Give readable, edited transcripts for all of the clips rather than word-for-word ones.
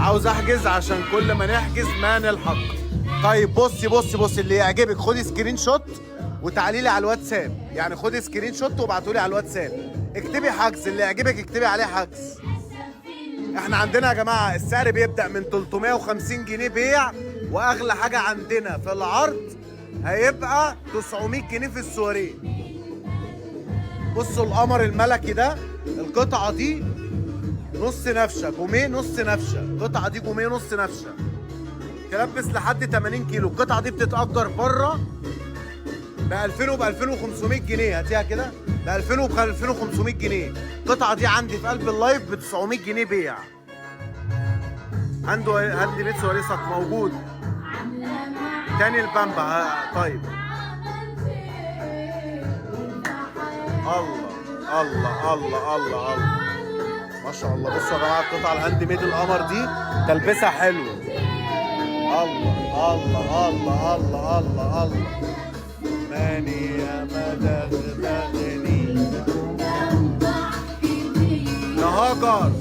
عاوز احجز عشان كل ما نحجز ما نلحق. طيب بصي بصي بصي، اللي يعجبك خدي screenshot وتعالي لي على الواتساب، يعني خدي screenshot وابعتولي على الواتساب، اكتبي حجز، اللي يعجبك اكتبي عليه حجز. احنا عندنا يا جماعة السعر بيبدا من 350 جنيه بيع، واغلى حاجة عندنا في العرض هيبقى 900 جنيه في السواريه. بصوا القمر الملكي ده، القطعة دي نص نفشه، جوميه نص نفشه، القطعة دي جوميه نص نفشه، تلبس لحد 80 كيلو. القطعة دي بتتأجر بره ب 2000 وب 2500 جنيه، هاتيها كده ب 2000 وب 2500 جنيه. القطعة دي عندي في قلب ال live ب 900 جنيه بيع. عنده handmade سواريه صك موجود. تاني البامبا. طيب الله الله الله الله الله، ما شاء الله. بصوا يا جماعة القطعة ال handmade القمر دي تلبسها حلو. الله الله الله الله الله الله، ماني يا ما دغدغني. يا هاجر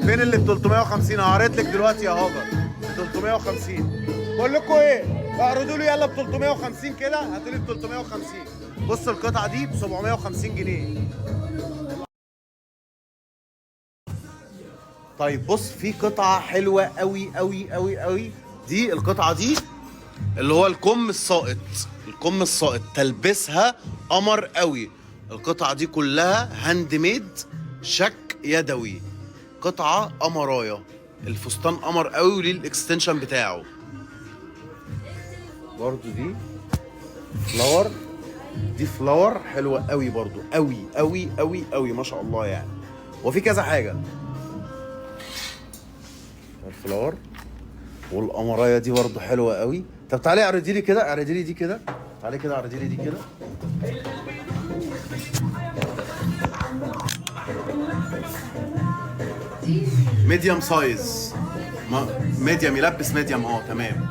فين اللي ب 350؟ هعرض لك دلوقتي يا هاجر ب 350. بقول لكم ايه، اعرضوا لي يلا ب 350 كده، هاتوا لي ب 350. بص القطعة دي ب 750 جنيه. طيب بص في قطعه حلوة قوي قوي قوي قوي، دي القطعة دي اللي هو الكم الساقط، الكم الساقط تلبسها قمر قوي. القطعة دي كلها handmade، شك يدوي، قطعه قمرايه، الفستان قمر قوي وليه ال extension بتاعه. برضو دي flower، دي flower حلوة قوي برضو، قوي قوي قوي قوي ما شاء الله يعني. وفي كذا حاجة، ال flower والقمرايه دي برضو حلوة قوي. طب تعالي اعرضي لي كده، اعرضي لي دي كده، تعالي كده اعرضي لي دي كده. medium size، medium يلبس medium، تمام.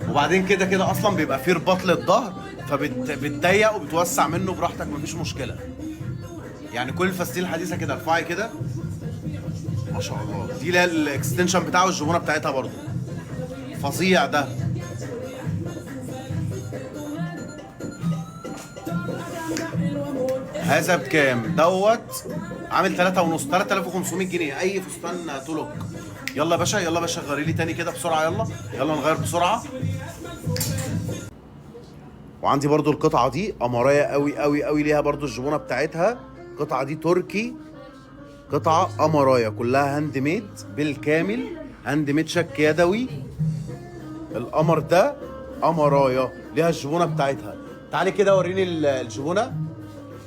وبعدين كده كده اصلا بيبقى فيه رباط للظهر، فبتضيق وبتوسع منه براحتك، مفيش مشكلة. يعني كل الفساتين الحديثة كده. ارفعي كده ما شاء الله، دي لها ال extension بتاعه والجبونه بتاعتها برضو فظيع ده. هذا بكام دوت؟ عامل 3.5، 3500 جنيه اي فستان تولوك. يلا يا باشا، يلا يا باشا غيري لي تاني كده بسرعة، يلا يلا نغير بسرعة. وعندي برضو القطعة دي قمرايه قوي قوي قوي، ليها برضو الجبونه بتاعتها. القطعة دي تركي، قطعه قمرايه كلها handmade بالكامل، handmade شك يدوي. القمر ده قمرايه ليها الجبونه بتاعتها. تعالي كده وريني الجبونه.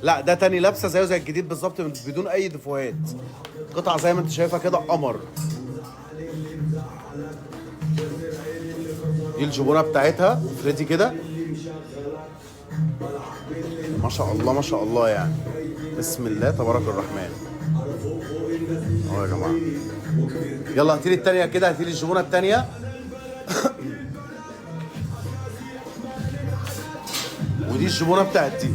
لا ده تاني لابسه زيه زي الجديد بالظبط بدون اي دفوهات. قطعه زي ما انت شايفها كده قمر. دي الجبونه بتاعتها فريدي كده ما شاء الله ما شاء الله يعني، بسم الله تبارك الرحمن. اهو يا جماعة. يلا هاتيلي التانية كده، هاتيلي الجبونه التانية. ودي الجبونه بتاعت دي.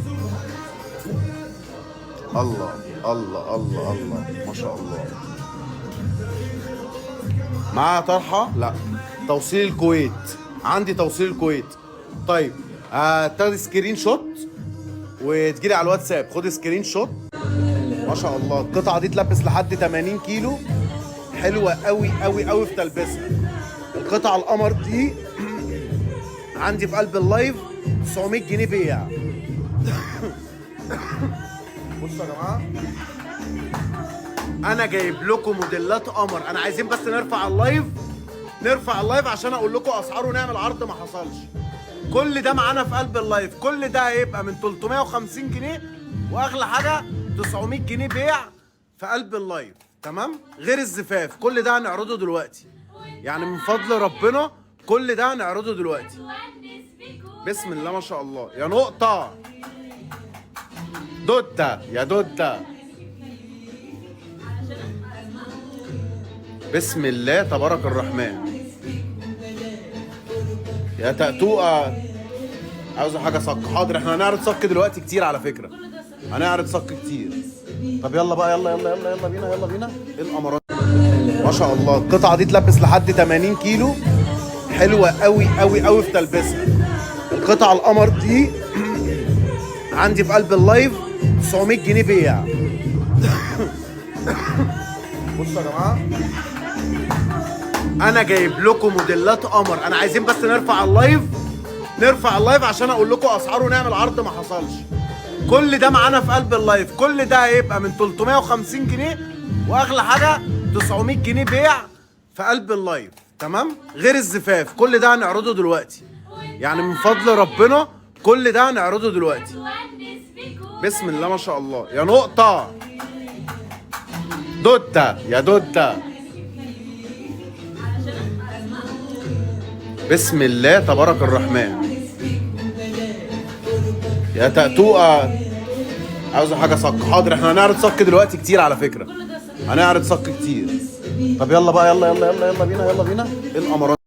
الله الله الله الله ما شاء الله. معاها طرحه؟ لا. توصيل الكويت، عندي توصيل الكويت. طيب هتاخدي screenshot وتجيلي على الواتساب. خدي screenshot. ما شاء الله القطعة دي تلبس لحد 80 كيلو، حلوة قوي قوي قوي في تلبسها. القطعة القمر دي عندي في قلب ال live 900 جنيه بيع. بصوا يا جماعة، انا جايب لكم موديلات قمر. انا عايزين بس نرفع ال live، نرفع ال live عشان اقول لكم اسعاره ونعمل عرض ما حصلش. كل ده معانا في قلب ال live، كل ده هيبقى من 350 جنيه واغلى حاجة 900 جنيه بيع في قلب ال live، تمام؟ غير الزفاف، كل ده هنعرضه دلوقتي. يعني من فضل ربنا كل ده هنعرضه دلوقتي. بسم الله ما شاء الله. يا نقطة دوتا، يا دوتا، بسم الله تبارك الرحمن. يا تأتوقة عاوزة حاجة صك؟ حاضر، احنا هنعرض صك دلوقتي كتير على فكرة، هنعرض صك كتير. طب يلا بقى، يلا يلا يلا يلا بينا، يلا بينا. ايه القمرات؟ ما شاء الله القطعة دي تلبس لحد 80 كيلو، حلوة قوي قوي قوي في تلبسها. القطعة القمر دي عندي في قلب ال live 900 جنيه بيع. بصوا يا جماعة، انا جايب لكم موديلات قمر. انا عايزين بس نرفع ال live، نرفع ال live عشان اقول لكم اسعاره ونعمل عرض ما حصلش. كل ده معانا في قلب ال live، كل ده هيبقى من 350 جنيه، واغلى حاجة 900 جنيه بيع في قلب ال live. تمام؟ غير الزفاف، كل ده هنعرضه دلوقتي، يعني من فضل ربنا كل ده هنعرضه دلوقتي. بسم الله ما شاء الله. يا نقطة دوتا، يا دوتا، بسم الله تبارك الرحمن. يا تأتوقة عاوزة حاجة صك؟ حاضر، احنا هنعرض صك دلوقتي كتير على فكرة، هنعرض صك كتير. طب يلا بقى، يلا يلا يلا يلا بينا، يلا بينا. ايه القمرات؟